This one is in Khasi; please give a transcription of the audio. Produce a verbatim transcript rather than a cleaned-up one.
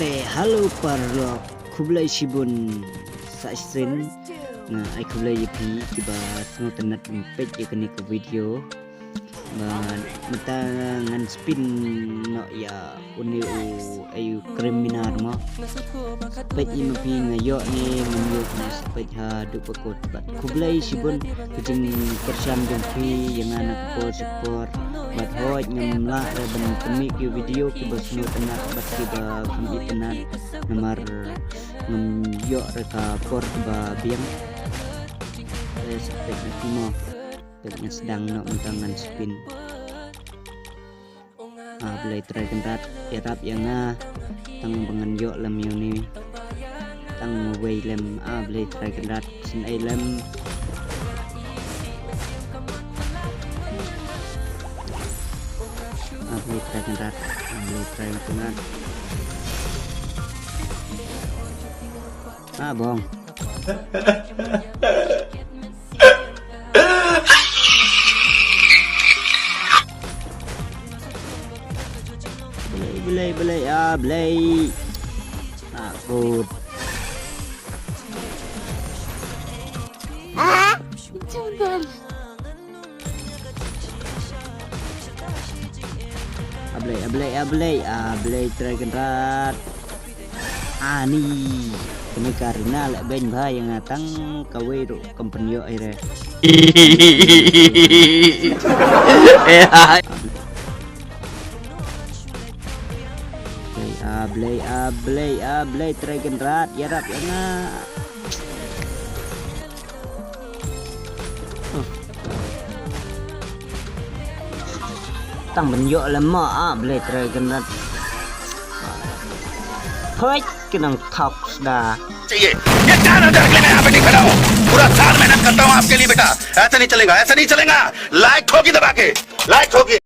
Te hello paralok, khublei shibun sa shisien. Nga ai khublei ïa phi kiba sngewtynnat ban peit ïa kane ka video. Bad mynta ngan spin noh ïa une u, ai u criminal mo. Peit ïa ma phi, nga ïoh ne ngam ïoh ne, peit haduh ba kut. Bad khublei shibun ka jingkyrshan jong phi ïa nga na ka por sha ka por. Bad hooid ngam lah re ban pynmih ki video kiba sngewtynnat bad kiba kham itynnat namar ngam ïoh re ka por kaba biang. Te sa peit ïa phi mo. Peit, ngan sdang noh mynta, ngan spin. Ah, Blei Trai Kynrad, ïarap ïa nga. Tang ba ngan ïoh lem ïa une. Tang wei lem, ah, Blei Trai Kynrad, sien ei lem. Ah, Blei Trai Kynrad, ah, Blei Trai Kynrad. Ah, bong. Blei, Blei, Blei, ah, Blei. Ah, kut. Ah, jangan. Ah, Blei, ah, Blei, ah, Blei, ah, Blei Trai Kynrad. Ani, kane ka arena leh beiñ bha ïa nga, tang kawei ruh kam pynïoh ei re. Blei, ah, Blei, ah, Blei, ah, Blei Trai Kynrad, ïarap ïa nga. Tang ban ïoh lem mo, ah, Blei Trai Kynrad. Hoi, ki nongthok sda. चाहिए। ये चार हजार के लिए मैं यहाँ पे नहीं खड़ा हूँ। पूरा साल मेहनत करता हूँ आपके लिए बेटा। ऐसा नहीं चलेगा, ऐसा नहीं चलेगा। लाइक ठोकी दबा के, लाइक ठोकी।